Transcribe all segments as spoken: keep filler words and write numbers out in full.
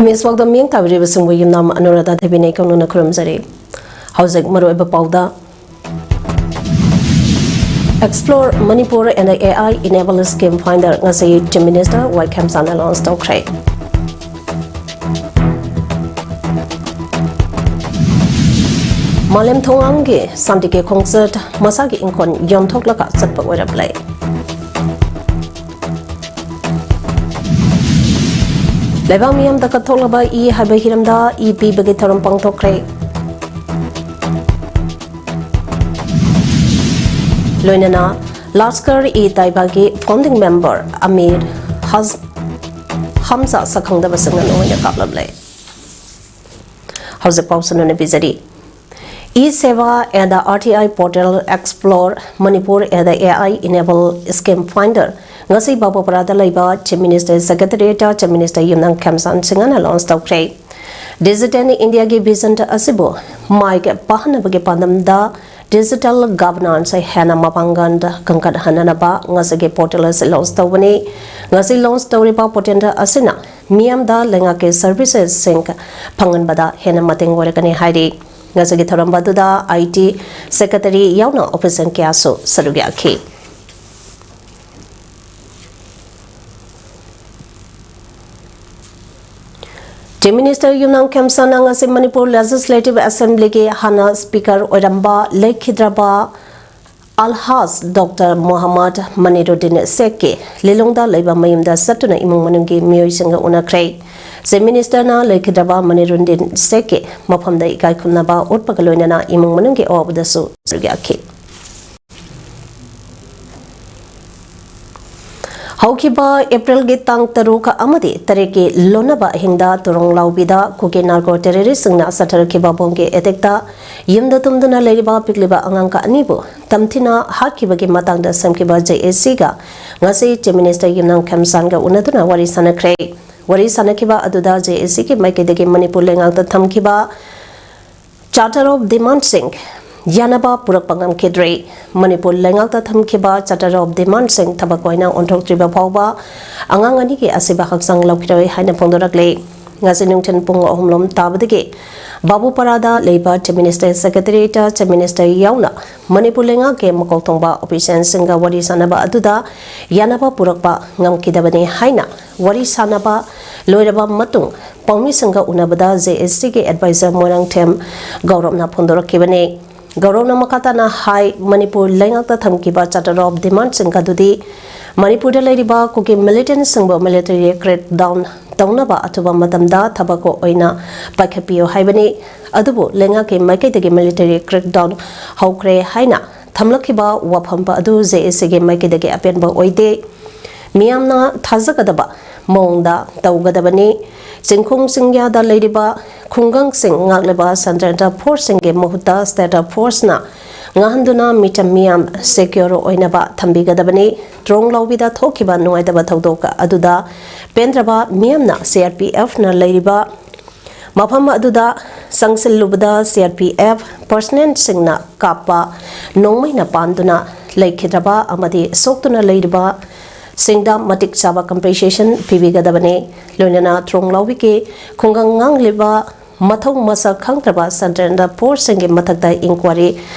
ꯃꯤꯁ ꯋꯥꯛꯗ ꯃꯤꯌꯦꯡ ꯇꯥꯕꯤꯔꯤꯕꯁꯤꯡꯕꯨ ꯌꯨꯝꯅꯥꯝ ꯑꯅꯨꯔꯥꯙꯥ ꯗꯦꯕꯤꯅ ꯏꯀꯪꯅꯅ ꯈꯨꯔꯨꯝꯖꯔꯤ꯫ ꯍꯧꯖꯤꯛ ꯃꯔꯨꯑꯣꯏꯕ ꯄꯥꯎꯗ, Explore Manipur and A I Enable Scheme Finder ꯉꯁꯤ Chief Minister ꯋꯥꯏ ꯈꯦꯝꯆꯥꯟꯅ launch ꯇꯧꯈ꯭ꯔꯦ꯫ ꯃꯥꯂꯦꯝ ꯊꯣꯡꯉꯥꯡꯒꯤ ꯁꯥꯟꯇꯤꯒꯤ ꯈꯣꯡꯆꯠ ꯃꯁꯥꯒꯤ ꯏꯪꯈꯣꯜ ꯌꯣꯟꯊꯣꯛꯂꯒ ꯆꯠꯄ ꯑꯣꯏꯔꯝꯂꯦ꯫ ꯂꯩꯕꯥꯛ ꯃꯤꯌꯥꯝꯗ ꯀꯠꯊꯣꯛꯂꯕ ꯏ ꯍꯥꯏꯕ ꯍꯤꯔꯝꯗ ꯏ ꯄꯤꯕꯒꯤ ꯊꯧꯔꯝ ꯄꯥꯡꯊꯣꯛꯈ꯭ꯔꯦ꯫ ꯂꯣꯏꯅꯅ ꯂꯥꯁꯀꯔ ꯏ ꯇꯥꯏꯕꯥꯒꯤ founding member ꯑꯃꯤꯔ ꯍꯖ-, ꯍꯝꯖꯥ ꯁꯛꯈꯪꯗꯕꯁꯤꯡꯅ ꯅꯣꯡꯃꯩꯅ ꯀꯥꯞꯂꯝꯂꯦ꯫ ꯍꯧꯖꯤꯛ ꯄꯥꯎ ꯁꯟꯗꯣꯛꯅ ꯄꯤꯖꯔꯤ꯫ E-Seva and the R T I portal Explore Manipur and the A I Enable Scheme Finder ꯉꯁꯤ ꯕꯥꯕꯨꯄꯥꯔꯥꯗ ꯂꯩꯕ Chief Minister Secretariat Chief Minister ꯌꯨꯝꯅꯥꯝ ꯈꯦꯝꯆꯥꯟ ꯁꯤꯡꯍꯅ launch ꯇꯧꯈ꯭ꯔꯦ꯫ Digital Indiaꯒꯤ vision ꯑꯁꯤꯕꯨ ꯃꯥꯏ ꯄꯥꯛꯍꯟꯅꯕꯒꯤ ꯄꯥꯟꯗꯝꯗ digital governance ꯍꯦꯟꯅ ꯃꯄꯥꯡꯒꯜ ꯀꯟꯈꯠꯍꯟꯅꯕ ꯉꯁꯤꯒꯤ portal ꯑꯁꯤ launch ꯇꯧꯕꯅꯤ꯫ ꯉꯁꯤ launch ꯇꯧꯔꯤꯕ portal ꯑꯁꯤꯅ ꯃꯤꯌꯥꯝꯗ ꯂꯩꯉꯥꯛꯀꯤ servicesꯁꯤꯡ ꯐꯪꯍꯟꯕꯗ ꯍꯦꯟꯅ ꯃꯇꯦꯡ ꯑꯣꯏꯔꯒꯅꯤ ꯍꯥꯏꯔꯤ꯫ ꯉꯁꯤꯒꯤ ꯊꯧꯔꯝ ꯑꯗꯨꯗ I T Secretary ꯌꯥꯎꯅ official ꯀꯌꯥꯁꯨ ꯁꯔꯨꯛ ꯌꯥꯈꯤ꯫ Chief Minister ꯌꯨꯝꯅꯥꯝ ꯈꯦꯝꯆꯥꯟꯅ ꯉꯁꯤ ꯃꯅꯤꯄꯨꯔ Legislative Assemblyꯒꯤ ꯍꯥꯟꯅ Speaker ꯑꯣꯏꯔꯝꯕ ꯂꯩꯈꯤꯗ꯭ꯔꯕ ꯑꯜꯍꯥꯖ Doctor ꯃꯣꯍꯝꯃꯗ ꯃꯅꯤꯔꯨꯗꯤꯟ ꯁꯦꯈꯀꯤ ꯂꯤꯂꯣꯡꯗ ꯂꯩꯕ ꯃꯌꯨꯝꯗ ꯆꯠꯇꯨꯅ ꯏꯃꯨꯡ ꯃꯅꯨꯡꯒꯤ ꯃꯤꯑꯣꯏꯁꯤꯡꯒ ꯎꯅꯈ꯭ꯔꯦ꯫ Chief Ministerꯅ ꯂꯩꯈꯤꯗ꯭ꯔꯕ ꯃꯅꯤꯔꯨꯗꯤꯟ ꯁꯦꯈꯀꯤ ꯃꯐꯝꯗ ꯏꯀꯥꯏ ꯈꯨꯝꯅꯕ ꯎꯠꯄꯒ ꯂꯣꯏꯅꯅ ꯏꯃꯨꯡ ꯃꯅꯨꯡꯒꯤ ꯑꯋꯥꯕꯗꯁꯨ ꯁꯔꯨꯛ ꯌꯥꯈꯤ꯫ ꯍꯧꯈꯤꯕ Aprilꯒꯤ ꯇꯥꯡ ꯇꯔꯨꯛ ꯑꯃꯗꯤ ꯇꯔꯦꯠꯀꯤ ꯂꯣꯟꯅꯕ ꯑꯍꯤꯡꯗ ꯇꯨꯔꯣꯡ ꯂꯥꯎꯕꯤꯗ ꯀꯨꯀꯤ narco terroristꯁꯤꯡꯅ ꯆꯠꯊꯔꯛꯈꯤꯕ bombꯒꯤ attackꯇ ꯌꯨꯝꯗ ꯇꯨꯝꯗꯨꯅ ꯂꯩꯔꯤꯕ ꯄꯤꯛꯂꯤꯕ ꯑꯉꯥꯡ ꯑꯅꯤꯕꯨ ꯇꯝꯊꯤꯅ ꯍꯥꯠꯈꯤꯕꯒꯤ ꯃꯇꯥꯡꯗ ꯁꯦꯝꯈꯤꯕ JACꯒ ꯉꯁꯤ Chief Minister ꯌꯨꯝꯅꯥꯝ ꯈꯦꯝꯆꯥꯟꯒ ꯎꯅꯗꯨꯅ ꯋꯥꯔꯤ ꯁꯥꯟꯅꯈ꯭ꯔꯦ꯫ ꯋꯥꯔꯤ ꯁꯥꯟꯅꯈꯤꯕ ꯑꯗꯨꯗ JACꯒꯤ ꯃꯥꯏꯀꯩꯗꯒꯤ ꯃꯅꯤꯄꯨꯔ ꯂꯩꯉꯥꯛꯇ ꯊꯝꯈꯤꯕ Charter of Demandꯁꯤꯡ ꯌꯥꯅꯕ ꯄꯨꯔꯛꯄ ꯉꯝꯈꯤꯗ꯭ꯔꯤ꯫ ꯃꯅꯤꯄꯨꯔ ꯂꯩꯉꯥꯛꯇ ꯊꯝꯈꯤꯕ Charter of Demandꯁꯤꯡ ꯊꯕꯛ ꯑꯣꯏꯅ ꯑꯣꯟꯊꯣꯛꯇ꯭ꯔꯤꯕ ꯐꯥꯎꯕ ꯑꯉꯥꯡ ꯑꯅꯤꯒꯤ ꯑꯁꯤꯕ ꯍꯛꯆꯥꯡ ꯂꯧꯈꯤꯔꯣꯏ ꯍꯥꯏꯅ ꯐꯣꯡꯗꯣꯔꯛꯂꯤ꯫ ꯉꯁꯤ ꯅꯨꯡꯊꯤꯜ ꯄꯨꯡ ꯑꯍꯨꯝ ꯂꯣꯝ ꯇꯥꯕꯗꯒꯤ ꯕꯥꯕꯨꯄꯥꯔꯥꯗ ꯂꯩꯕ Chief Minister Secretariat Chief Minister ꯌꯥꯎꯅ ꯃꯅꯤꯄꯨꯔ ꯂꯩꯉꯥꯛꯀꯤ ꯃꯀꯣꯛ ꯊꯣꯡꯕ officialꯁꯤꯡꯒ ꯋꯥꯔꯤ ꯁꯥꯟꯅꯕ ꯑꯗꯨꯗ ꯌꯥꯅꯕ ꯄꯨꯔꯛꯄ ꯉꯝꯈꯤꯗꯕꯅꯤ ꯍꯥꯏꯅ ꯋꯥꯔꯤ ꯁꯥꯟꯅꯕ ꯂꯣꯏꯔꯕ ꯃꯇꯨꯡ ꯄꯥꯎꯃꯤꯁꯤꯡꯒ ꯎꯅꯕꯗ JACꯒꯤ advisor ꯃꯣꯏꯔꯥꯡꯊꯦꯝ ꯒꯧꯔꯞꯅ ꯐꯣꯡꯗꯣꯔꯛꯈꯤꯕꯅꯤ꯫ ꯒꯧꯔꯞꯅ ꯃꯈꯥ ꯇꯥꯅ ꯍꯥꯏ, ꯃꯅꯤꯄꯨꯔ ꯂꯩꯉꯥꯛꯇ ꯊꯝꯈꯤꯕ charter of demandꯁꯤꯡ ꯑꯗꯨꯗꯤ ꯃꯅꯤꯄꯨꯔꯗ ꯂꯩꯔꯤꯕ ꯀꯨꯀꯤ militantꯁꯤꯡꯕꯨ military crackdown ꯇꯧꯅꯕ ꯑꯊꯨꯕ ꯃꯇꯝꯗ ꯊꯕꯛ ꯑꯣꯏꯅ ꯄꯥꯏꯈꯠꯄꯤꯌꯨ ꯍꯥꯏꯕꯅꯤ꯫ ꯑꯗꯨꯕꯨ ꯂꯩꯉꯥꯛꯀꯤ ꯃꯥꯏꯀꯩꯗꯒꯤ military crackdown ꯍꯧꯈ꯭ꯔꯦ ꯍꯥꯏꯅ ꯊꯝꯂꯛꯈꯤꯕ ꯋꯥꯐꯝ ꯑꯗꯨ JACꯒꯤ ꯃꯥꯏꯀꯩꯗꯒꯤ ꯑꯄꯦꯟꯕ ꯑꯣꯏꯗꯦ꯫ ꯃꯤꯌꯥꯝꯅ ꯊꯥꯖꯒꯗꯕ ꯃꯑꯣꯡꯗ ꯇꯧꯒꯗꯕꯅꯤ꯫ ꯆꯤꯡꯈꯣꯡ ꯆꯤꯡꯌꯥꯗ ꯂꯩꯔꯤꯕ ꯈꯨꯡꯒꯪꯁꯤꯡ ꯉꯥꯛꯂꯤꯕ central forceꯁꯤꯡꯒꯤ ꯃꯍꯨꯠꯇ state forceꯅ ꯉꯥꯡꯍꯟꯗꯨꯅ ꯃꯤꯆꯝ ꯃꯤꯌꯥꯝ secure ꯑꯣꯏꯅꯕ ꯊꯝꯕꯤꯒꯗꯕꯅꯤ꯫ ꯇ꯭ꯔꯣꯡ ꯂꯥꯎꯕꯤꯗ ꯊꯣꯛꯈꯤꯕ ꯅꯨꯡꯉꯥꯏꯇꯕ ꯊꯧꯗꯣꯛ ꯑꯗꯨꯗ ꯄꯦꯟꯗ꯭ꯔꯕ ꯃꯤꯌꯥꯝꯅ CRPFꯅ ꯂꯩꯔꯤꯕ ꯃꯐꯝ ꯑꯗꯨꯗ ꯆꯪꯁꯤꯜꯂꯨꯕꯗ CRPF personnelꯁꯤꯡꯅ ꯀꯥꯞꯄ ꯅꯣꯡꯃꯩꯅ ꯄꯥꯟꯗꯨꯅ ꯂꯩꯈꯤꯗ꯭ꯔꯕ ꯑꯃꯗꯤ ꯁꯣꯛꯇꯨꯅ ꯂꯩꯔꯤꯕꯁꯤꯡꯗ ꯃꯇꯤꯛ ꯆꯥꯕ compensation ꯄꯤꯕꯤꯒꯗꯕꯅꯤ꯫ ꯂꯣꯏꯅꯅ ꯇ꯭ꯔꯣꯡ ꯂꯥꯎꯕꯤꯒꯤ ꯈꯨꯡꯒꯪ ꯉꯥꯡꯂꯤꯕ ꯃꯊꯧ ꯃꯁꯛ ꯈꯪꯗ꯭ꯔꯕ central forceꯁꯤꯡꯒꯤ ꯃꯊꯛꯇ inquiry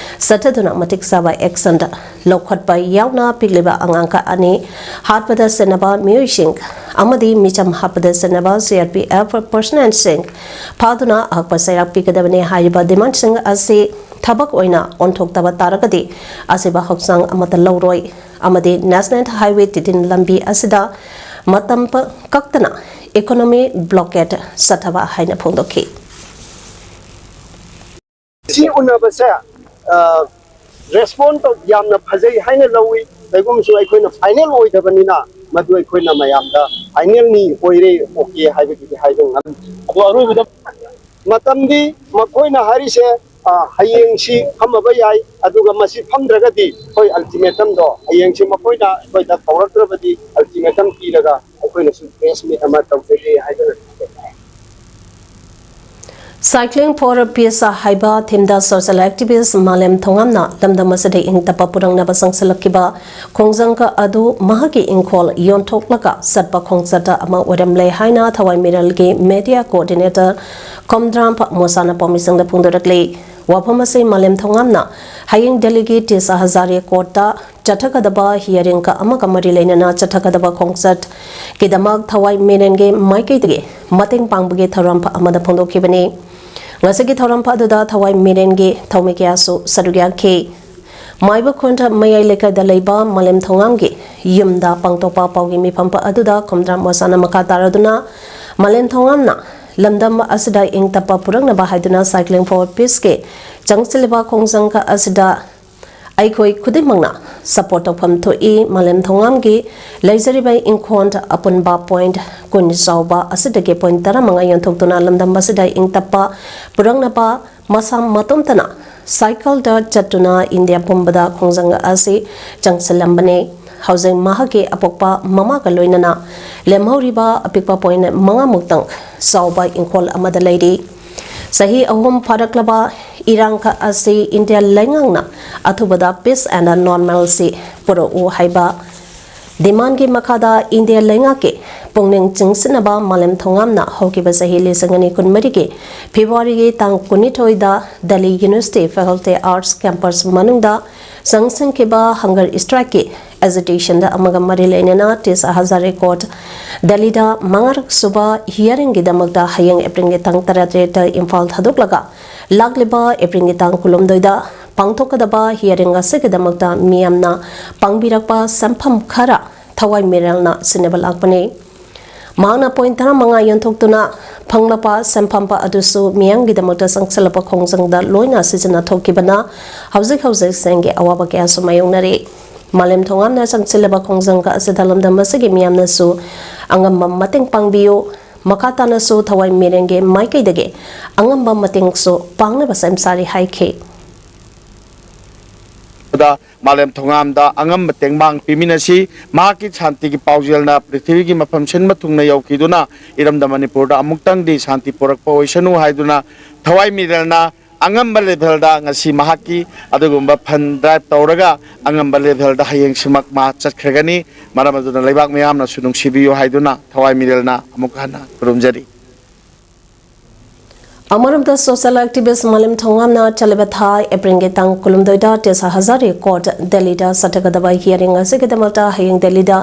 ꯆꯠꯊꯗꯨꯅ ꯃꯇꯤꯛ ꯆꯥꯕ action ꯂꯧꯈꯠꯄ ꯌꯥꯎꯅ ꯄꯤꯛꯂꯤꯕ ꯑꯉꯥꯡ ꯀꯌꯥ ꯑꯅꯤ ꯍꯥꯠꯄꯗ ꯆꯦꯟꯅꯕ ꯃꯤꯑꯣꯏꯁꯤꯡ ꯑꯃꯗꯤ ꯃꯤꯆꯝ ꯍꯥꯠꯄꯗ ꯆꯦꯟꯅꯕ CRPF personnelꯁꯤꯡ ꯐꯥꯗꯨꯅ ꯑꯍꯛꯄ ꯆꯩꯔꯥꯛ ꯄꯤꯒꯗꯕꯅꯤ꯫ ꯍꯥꯏꯔꯤꯕ demandꯁꯤꯡ ꯑꯁꯤ ꯊꯕꯛ ꯑꯣꯏꯅ ꯑꯣꯟꯊꯣꯛꯇꯕ ꯇꯥꯔꯒꯗꯤ ꯑꯁꯤꯕ ꯍꯛꯆꯥꯡ ꯑꯃꯠꯇ ꯂꯧꯔꯣꯏ ꯑꯃꯗꯤ National Highway ꯇꯤꯗꯤꯟ ꯂꯝꯕꯤ ꯑꯁꯤꯗ ꯃꯇꯝ ꯀꯛꯇꯅ economic blockade ꯆꯠꯊꯕ ꯍꯥꯏꯅ ꯐꯣꯡꯗꯣꯛꯈꯤ꯫ ꯁꯤ ꯎꯅꯕꯁꯦ response ꯇꯧ ꯌꯥꯝꯅ ꯐꯖꯩ ꯍꯥꯏꯅ ꯂꯧꯏ꯫ ꯀꯩꯒꯨꯝꯕꯁꯨ ꯑꯩꯈꯣꯏꯅ final ꯑꯣꯏꯗꯕꯅꯤꯅ ꯃꯗꯨ ꯑꯩꯈꯣꯏꯅ ꯃꯌꯥꯝꯗ finalꯅꯤ, ꯑꯣꯏꯔꯦ, okay ꯍꯥꯏꯕꯗꯨꯗꯤ ꯍꯥꯏꯕ ꯉꯝꯗꯦ꯫ ꯑꯗꯣ ꯑꯔꯣꯏꯕꯗ ꯃꯇꯝꯗꯤ ꯃꯈꯣꯏꯅ ꯍꯥꯏꯔꯤꯁꯦ, ꯑ, ꯍꯌꯦꯡꯁꯤ ꯐꯝꯃꯕ ꯌꯥꯏ, ꯑꯗꯨꯒ ꯃꯁꯤ ꯐꯝꯗ꯭ꯔꯒꯗꯤ ꯑꯩꯈꯣꯏ ultimatumꯗꯣ ꯍꯌꯦꯡꯁꯤ ꯃꯈꯣꯏꯅ ꯑꯩꯈꯣꯏꯗ ꯀꯧꯔꯛꯇ꯭ꯔꯕꯗꯤ ultimatum ꯄꯤꯔꯒ ꯑꯩꯈꯣꯏꯅꯁꯨ press meet ꯑꯃ ꯇꯧꯖꯒꯦ ꯍꯥꯏꯗꯅ Cycling for Peace ꯍꯥꯏꯕ theme ꯗ social activist ꯃꯥꯂꯦꯝ ꯊꯧꯉꯥꯝꯅ ꯂꯝꯗꯝ ꯑꯁꯤꯗ ꯏꯪ ꯇꯞꯄ ꯄꯨꯔꯛꯅꯕ ꯆꯪꯁꯤꯜꯂꯛꯈꯤꯕ ꯈꯣꯡꯖꯪ ꯑꯗꯨ ꯃꯍꯥꯛꯀꯤ ꯏꯪꯈꯣꯜ ꯌꯣꯟꯊꯣꯛꯂꯒ ꯆꯠꯄ ꯈꯣꯡꯆꯠ ꯑꯃ ꯑꯣꯏꯔꯝꯂꯦ ꯍꯥꯏꯅ ꯊꯋꯥꯏ ꯃꯤꯔꯦꯜꯒꯤ media coordinator ꯈꯣꯝꯗ꯭ꯔꯥꯝ ꯃꯣꯁꯥꯅ ꯄꯥꯎꯃꯤꯁꯤꯡꯗ ꯐꯣꯡꯗꯣꯔꯛꯂꯤ꯫ ꯋꯥꯐꯝ ꯑꯁꯤ ꯃꯥꯂꯦꯝ ꯊꯧꯉꯥꯝꯅ ꯍꯌꯦꯡ ꯗꯦꯜꯂꯤꯒꯤ ꯇꯤꯁ ꯍꯖꯥꯔꯦ ꯀꯣꯔꯠꯇ ꯆꯠꯊꯒꯗꯕ hearing ꯑꯃꯒ ꯃꯔꯤ ꯂꯩꯅꯅ ꯆꯠꯊꯒꯗꯕ ꯈꯣꯡꯆꯠꯀꯤꯗꯃꯛ ꯊꯋꯥꯏ ꯃꯤꯔꯦꯟꯒꯤ ꯃꯥꯏꯀꯩꯗꯒꯤ ꯃꯇꯦꯡ ꯄꯥꯡꯕꯒꯤ ꯊꯧꯔꯝ ꯑꯃꯗ ꯐꯣꯡꯗꯣꯛꯈꯤꯕꯅꯤ꯫ ꯉꯁꯤꯒꯤ ꯊꯧꯔꯝ ꯑꯗꯨꯗ ꯊꯋꯥꯏ ꯃꯤꯔꯦꯟꯒꯤ ꯊꯧꯃꯤ ꯀꯌꯥꯁꯨ ꯁꯔꯨꯛ ꯌꯥꯈꯤ꯫ ꯃꯥꯏꯕ ꯈꯨꯟꯗ ꯃꯌꯥꯏ ꯂꯩꯀꯥꯏꯗ ꯂꯩꯕ ꯃꯥꯂꯦꯝ ꯊꯧꯉꯥꯝꯒꯤ ꯌꯨꯝꯗ ꯄꯥꯡꯊꯣꯛꯄ ꯄꯥꯎꯒꯤ ꯃꯤꯐꯝ ꯑꯗꯨꯗ ꯈꯣꯝꯗ꯭ꯔꯥꯝ ꯃꯣꯁꯥꯅ ꯃꯈꯥ ꯇꯥꯔꯗꯨꯅ ꯃꯥꯂꯦꯝ ꯊꯧꯉꯥꯝꯅ ꯂꯝꯗꯝ ꯑꯁꯤꯗ ꯏꯪ ꯇꯞꯄ ꯄꯨꯔꯛꯅꯕ ꯍꯥꯏꯗꯨꯅ Cycling for Peace ꯀꯤ ꯆꯪꯁꯤꯜꯂꯤꯕ ꯈꯣꯡꯖꯪ ꯑꯁꯤꯗ ꯑꯩꯈꯣꯏ ꯈꯨꯗꯤꯡꯃꯛꯅ support ꯇꯧꯐꯝ ꯊꯣꯛꯏ꯫ ꯃꯥꯂꯦꯝ ꯊꯧꯉꯥꯝꯒꯤ ꯂꯩꯖꯔꯤꯕ ꯏꯪꯈꯣꯜ ꯑꯄꯨꯟꯕ point ꯀꯨꯟ ꯆꯥꯎꯕ ꯑꯁꯤꯗꯒꯤ point ꯇꯔꯥꯃꯉꯥ ꯌꯣꯟꯊꯣꯛꯇꯨꯅ ꯂꯝꯗꯝ ꯑꯁꯤꯗ ꯏꯪ ꯇꯞꯄ ꯄꯨꯔꯛꯅꯕ ꯃꯁꯥ ꯃꯇꯣꯝꯇꯅ cycle ꯗ ꯆꯠꯇꯨꯅ ꯏꯟꯗꯤꯌꯥ ꯄꯨꯝꯕꯗ ꯈꯣꯡꯖꯪ ꯑꯁꯤ ꯆꯪꯁꯤꯜꯂꯝꯕꯅꯤ꯫ ꯍꯧꯖꯤꯛ ꯃꯍꯥꯛꯀꯤ ꯑꯄꯣꯛꯄ ꯃꯃꯥꯒ ꯂꯣꯏꯅꯅ ꯂꯦꯝꯍꯧꯔꯤꯕ ꯑꯄꯤꯛꯄ point ꯃꯉꯥꯃꯨꯛꯇꯪ ꯆꯥꯎꯕ ꯏꯪꯈꯣꯜ ꯑꯃꯗ ꯂꯩꯔꯤ꯫ ꯆꯍꯤ ꯑꯍꯨꯝ ꯐꯥꯔꯛꯂꯕ ꯏꯔꯥꯡ ꯑꯁꯤ ꯏꯟꯗꯤꯌꯥ ꯂꯩꯉꯥꯛꯅ ꯑꯊꯨꯕꯗ peace and normalcy ꯄꯨꯔꯛꯎ ꯍꯥꯏꯕ demand ꯀꯤ ꯃꯈꯥꯗ ꯏꯟꯗꯤꯌꯥ ꯂꯩꯉꯥꯛꯀꯤ ꯄꯨꯛꯅꯤꯡ ꯆꯤꯡꯁꯤꯟꯅꯕ ꯃꯥꯂꯦꯝ ꯊꯧꯉꯥꯝꯅ ꯍꯧꯈꯤꯕ ꯆꯍꯤ ꯂꯤꯁꯤꯡ ꯑꯅꯤ ꯀꯨꯟꯃꯔꯤꯒꯤ ꯐꯦꯕ꯭ꯔꯨꯋꯥꯔꯤꯒꯤ ꯇꯥꯡ ꯀꯨꯟꯅꯤꯊꯣꯏꯗ Delhi University Faculty Arts Campus ꯃꯅꯨꯡꯗ ꯆꯪꯁꯤꯟꯈꯤꯕ hunger strike ꯀꯤ agitation ꯗ ꯑꯃꯒ ꯃꯔꯤ ꯂꯩꯅꯅ ꯇꯤꯁ ꯍꯖꯥꯔꯦ ꯀꯣꯔꯠ ꯗꯦꯜꯂꯤꯗ ꯃꯉꯥꯔꯛ ꯁꯨꯕ hearing ꯒꯤꯗꯃꯛꯇ ꯍꯌꯦꯡ ꯑꯦꯄ꯭ꯔꯤꯜꯒꯤ ꯇꯥꯡ ꯇꯔꯥꯇꯔꯦꯠꯇ ꯏꯝꯐꯥꯜ ꯊꯥꯗꯣꯛꯂꯒ ꯂꯥꯛꯂꯤꯕ ꯑꯦꯄ꯭ꯔꯤꯜꯒꯤ ꯇꯥꯡ ꯀꯨꯟꯍꯨꯝꯗꯣꯏꯗ ꯄꯥꯡꯊꯣꯛꯀꯗꯕ hearing ꯑꯁꯤꯒꯤꯗꯃꯛꯇ ꯃꯤꯌꯥꯝꯅ ꯄꯥꯡꯕꯤꯔꯛꯄ ꯁꯦꯟꯐꯝ ꯈꯔ ꯊꯋꯥꯏ ꯃꯤꯔꯦꯜꯅ ꯁꯤꯟꯅꯕ ꯂꯥꯛꯄꯅꯤ꯫ ꯃꯍꯥꯛꯅ point ꯇꯔꯥꯃꯉꯥ ꯌꯣꯟꯊꯣꯛꯇꯨꯅ ꯐꯪꯂꯛꯄ ꯁꯦꯟꯐꯝ ꯑꯗꯨꯁꯨ ꯃꯤꯌꯥꯝꯒꯤꯗꯃꯛꯇ ꯆꯪꯁꯤꯜꯂꯛꯄ ꯈꯣꯡꯖꯪꯗ ꯂꯣꯏꯅ ꯁꯤꯖꯤꯟꯅꯊꯣꯛꯈꯤꯕꯅ ꯍꯧꯖꯤꯛ ꯍꯧꯖꯤꯛ ꯁꯦꯟꯒꯤ ꯑꯋꯥꯕ ꯀꯌꯥꯁꯨ ꯃꯥꯌꯣꯛꯅꯔꯤ꯫ ꯃꯥꯂꯦꯝ ꯊꯧꯉꯥꯝꯅ ꯆꯪꯁꯤꯜꯂꯕ ꯈꯣꯡꯖꯪ ꯑꯁꯤꯗ ꯂꯝꯗꯝ ꯑꯁꯤꯒꯤ ꯃꯤꯌꯥꯝꯅꯁꯨ ꯑꯉꯝꯕ ꯃꯇꯦꯡ ꯄꯥꯡꯕꯤꯌꯨ꯫ ꯃꯈꯥ ꯇꯥꯅꯁꯨ ꯊꯋꯥꯏ ꯃꯤꯔꯦꯟꯒꯤ ꯃꯥꯏꯀꯩꯗꯒꯤ ꯑꯉꯝꯕ ꯃꯇꯦꯡꯁꯨ ꯄꯥꯡꯅꯕ ꯁꯦꯝ ꯁꯥꯔꯤ ꯍꯥꯏꯈꯤ꯫ ꯃꯥꯂꯦꯝ ꯊꯣꯉꯥꯝꯗ ꯑꯉꯝꯕ ꯇꯦꯡꯕꯥꯡ ꯄꯤꯃꯤꯟꯅꯁꯤ꯫ ꯃꯍꯥꯛꯀꯤ ꯁꯥꯟꯇꯤꯒꯤ ꯄꯥꯎꯖꯦꯜꯅ ꯄ꯭ꯔꯤꯊꯤꯕꯤꯒꯤ ꯃꯐꯝ ꯁꯤꯟꯕ ꯊꯨꯡꯅ ꯌꯧꯈꯤꯗꯨꯅ ꯏꯔꯝꯗꯝ ꯃꯅꯤꯄꯨꯔꯗ ꯑꯃꯨꯛꯇꯪꯗꯤ ꯁꯥꯟꯇꯤ ꯄꯨꯔꯛꯄ ꯑꯣꯏꯁꯅꯨ ꯍꯥꯏꯗꯨꯅ ꯊꯋꯥꯏ ꯃꯤꯔꯦꯜꯅ ꯑꯉꯝꯕ ꯂꯦꯚꯦꯜꯗ ꯉꯁꯤ ꯃꯍꯥꯛꯀꯤ ꯑꯗꯨꯒꯨꯝꯕ ꯐꯟ ꯗ꯭ꯔꯥꯏꯚ ꯇꯧꯔꯒ ꯑꯉꯝꯕ ꯂꯦꯚꯦꯜꯗ ꯍꯌꯦꯡꯁꯤꯃꯛ ꯃꯥ ꯆꯠꯈ꯭ꯔꯒꯅꯤ꯫ ꯃꯔꯝ ꯑꯗꯨꯅ ꯂꯩꯕꯥꯛ ꯃꯤꯌꯥꯝꯅꯁꯨ ꯅꯨꯡꯁꯤꯕꯤꯌꯨ ꯍꯥꯏꯗꯨꯅ ꯊꯋꯥꯏ ꯃꯤꯔꯦꯜꯅ ꯑꯃꯨꯛ ꯍꯟꯅ ꯈꯨꯔꯨꯝꯖꯔꯤ꯫ ꯑꯃꯔꯣꯝꯗ social activist ꯃꯥꯂꯦꯝ ꯊꯣꯉꯥꯝꯅ ꯆꯠꯂꯤꯕ ꯊꯥ ꯑꯦꯄ꯭ꯔꯤꯜꯒꯤ ꯇꯥꯡ ꯀꯨꯟꯍꯨꯝꯗꯣꯏꯗ ꯇꯦꯁꯥ ꯍꯖꯥꯔꯤ ꯀꯣꯔꯠ ꯗꯦꯜꯂꯤꯗ ꯆꯠꯊꯒꯗꯕ hearing ꯑꯁꯤꯒꯤꯗꯃꯛꯇ ꯍꯌꯦꯡ ꯗꯦꯜꯂꯤꯗ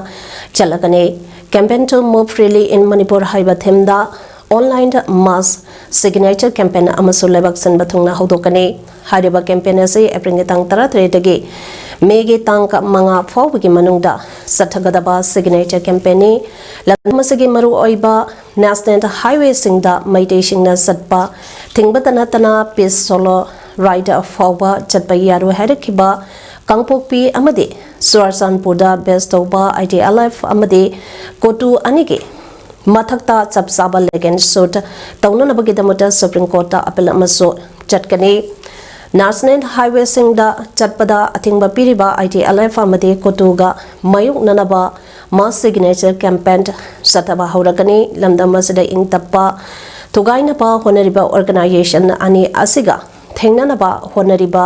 ꯆꯠꯂꯒꯅꯤ꯫ Campaign to Move Freely in Manipur ꯍꯥꯏꯕ ꯊꯤꯝꯗ online mass signature campaign ꯑꯃꯁꯨ ꯂꯩꯕꯥꯛ ꯁꯤꯟꯕ ꯊꯨꯡꯅ ꯍꯧꯗꯣꯛꯀꯅꯤ꯫ ꯍꯥꯏꯔꯤꯕ campaign ꯑꯁꯤ ꯑꯦꯄ꯭ꯔꯤꯜꯒꯤ ꯇꯥꯡ ꯇꯔꯥꯇꯔꯦꯠꯇꯒꯤ ꯃꯦꯒꯤ ꯇꯥꯡ ꯃꯉꯥ ꯐꯥꯎꯕꯒꯤ ꯃꯅꯨꯡꯗ ꯆꯠꯊꯒꯗꯕ signature campaignꯅꯤ꯫ ꯂꯝꯗꯝ ꯑꯁꯤꯒꯤ ꯃꯔꯨꯑꯣꯏꯕ national highwayꯁꯤꯡꯗ ꯃꯩꯇꯩꯁꯤꯡꯅ ꯆꯠꯄ ꯊꯤꯡꯕꯇ ꯅꯠꯇꯅ peace solo ride ꯐꯥꯎꯕ ꯆꯠꯄ ꯌꯥꯔꯣꯏ ꯍꯥꯏꯔꯛꯈꯤꯕ ꯀꯥꯡꯄꯣꯛꯄꯤ ꯑꯃꯗꯤ ꯆꯨꯔꯥꯆꯥꯟꯄꯨꯔꯗ base ꯇꯧꯕ ITLF ꯑꯃꯗꯤ ꯀꯣꯇꯨ ꯑꯅꯤꯒꯤ ꯃꯊꯛꯇ ꯆꯞ ꯆꯥꯕ leg and shoot ꯇꯧꯅꯅꯕꯒꯤꯗꯃꯛꯇ Supreme Courtꯇ appeal ꯑꯃꯁꯨ ꯆꯠꯀꯅꯤ꯫ National highwayꯁꯤꯡꯗ ꯆꯠꯄꯗ ꯑꯊꯤꯡꯕ ꯄꯤꯔꯤꯕ ITLF ꯑꯃꯗꯤ ꯀꯣꯇꯨꯒ ꯃꯥꯌꯣꯛꯅꯅꯕ mass signature campaign ꯆꯠꯊꯕ ꯍꯧꯔꯒꯅꯤ꯫ ꯂꯝꯗꯝ ꯑꯁꯤꯗ ꯏꯪ ꯇꯞꯄ ꯊꯨꯒꯥꯏꯅꯕ ꯍꯣꯠꯅꯔꯤꯕ organization ꯑꯅꯤ ꯑꯁꯤꯒ ꯊꯦꯡꯅꯅꯕ ꯍꯣꯠꯅꯔꯤꯕ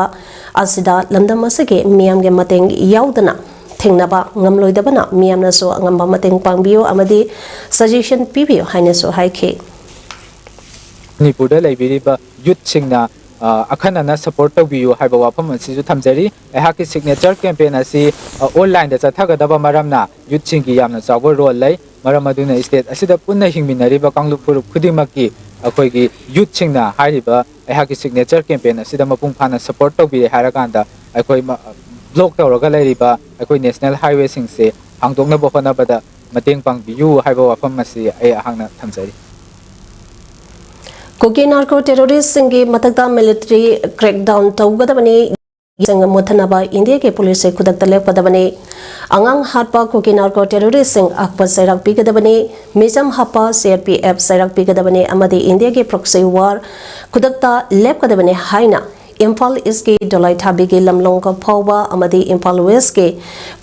ꯑꯁꯤꯗ ꯂꯝꯗꯝ ꯑꯁꯤꯒꯤ ꯃꯤꯌꯥꯝꯒꯤ ꯃꯇꯦꯡ ꯌꯥꯎꯗꯅ ꯊꯤꯡꯅꯕ ꯉꯝꯂꯣꯏꯗꯕꯅ ꯃꯤꯌꯥꯝꯅꯁꯨ ꯑꯉꯝꯕ ꯃꯇꯦꯡ ꯄꯥꯡꯕꯤꯌꯨ ꯑꯃꯗꯤ suggestion ꯄꯤꯕꯤꯌꯨ ꯍꯥꯏꯅꯁꯨ ꯍꯥꯏꯈꯤ꯫ ꯃꯅꯤꯄꯨꯔꯗ ꯂꯩꯕꯤꯔꯤꯕ youthꯁꯤꯡꯅ, ꯑ, ꯑꯈꯟꯅꯅ support ꯇꯧꯕꯤꯌꯨ ꯍꯥꯏꯕ ꯋꯥꯐꯝ ꯑꯁꯤꯁꯨ ꯊꯝꯖꯔꯤ꯫ ꯑꯩꯍꯥꯛꯀꯤ signature campaign ꯑꯁꯤ, ꯑ, onlineꯗ ꯆꯠꯊꯒꯗꯕ ꯃꯔꯝꯅ youthꯁꯤꯡꯒꯤ ꯌꯥꯝꯅ ꯆꯥꯎꯕ role ꯂꯩ꯫ ꯃꯔꯝ ꯑꯗꯨꯅ state ꯑꯁꯤꯗ ꯄꯨꯟꯅ ꯍꯤꯡꯃꯤꯟꯅꯔꯤꯕ ꯀꯥꯡꯂꯨꯞ ꯐꯨꯔꯨꯞ ꯈꯨꯗꯤꯡꯃꯛꯀꯤ ꯑꯩꯈꯣꯏꯒꯤ youthꯁꯤꯡꯅ ꯍꯥꯏꯔꯤꯕ ꯑꯩꯍꯥꯛꯀꯤ signature campaign ꯑꯁꯤꯗ ꯃꯄꯨꯡ ꯐꯥꯅ support ꯇꯧꯕꯤꯔꯦ ꯍꯥꯏꯔꯀꯥꯟꯗ ꯑꯩꯈꯣꯏ ꯃ-, block ꯇꯧꯔꯒ ꯂꯩꯔꯤꯕ ꯑꯩꯈꯣꯏ national highwayꯁꯤꯡꯁꯦ ꯍꯥꯡꯗꯣꯛꯅꯕ ꯍꯣꯠꯅꯕꯗ ꯃꯇꯦꯡ ꯄꯥꯡꯕꯤꯌꯨ ꯍꯥꯏꯕ ꯋꯥꯐꯝ ꯑꯁꯤ ꯑꯩ ꯑꯩꯍꯥꯛꯅ ꯊꯝꯖꯔꯤ꯫ ꯀꯨꯀꯤ narco terroristꯁꯤꯡꯒꯤ ꯃꯊꯛꯇ military crackdown ꯇꯧꯒꯗꯕꯅꯤ꯫ ꯁꯤꯡ ꯃꯨꯠꯊꯅꯕ ꯏꯟꯗꯤꯌꯥꯒꯤ ꯄꯨꯂꯤꯁꯁꯦ ꯈꯨꯗꯛꯇ ꯂꯦꯞꯀꯗꯕꯅꯤ꯫ ꯑꯉꯥꯡ ꯍꯥꯠꯄ ꯀꯨꯀꯤ narco terroristꯁꯤꯡ ꯑꯀꯨꯞꯄ ꯆꯩꯔꯥꯛ ꯄꯤꯒꯗꯕꯅꯤ꯫ ꯃꯤꯆꯝ ꯍꯥꯠꯄ CRPF ꯆꯩꯔꯥꯛ ꯄꯤꯒꯗꯕꯅꯤ ꯑꯃꯗꯤ ꯏꯟꯗꯤꯌꯥꯒꯤ proxy war ꯈꯨꯗꯛꯇ ꯂꯦꯞꯀꯗꯕꯅꯤ ꯍꯥꯏꯅ ꯏꯝꯐꯥꯜ ꯏꯁꯀꯤ ꯗꯣꯂꯥꯏꯊꯥꯕꯤꯒꯤ ꯂꯝꯂꯣꯡꯒ ꯐꯥꯎꯕ ꯑꯃꯗꯤ ꯏꯝꯐꯥꯜ ꯋꯦꯁꯀꯤ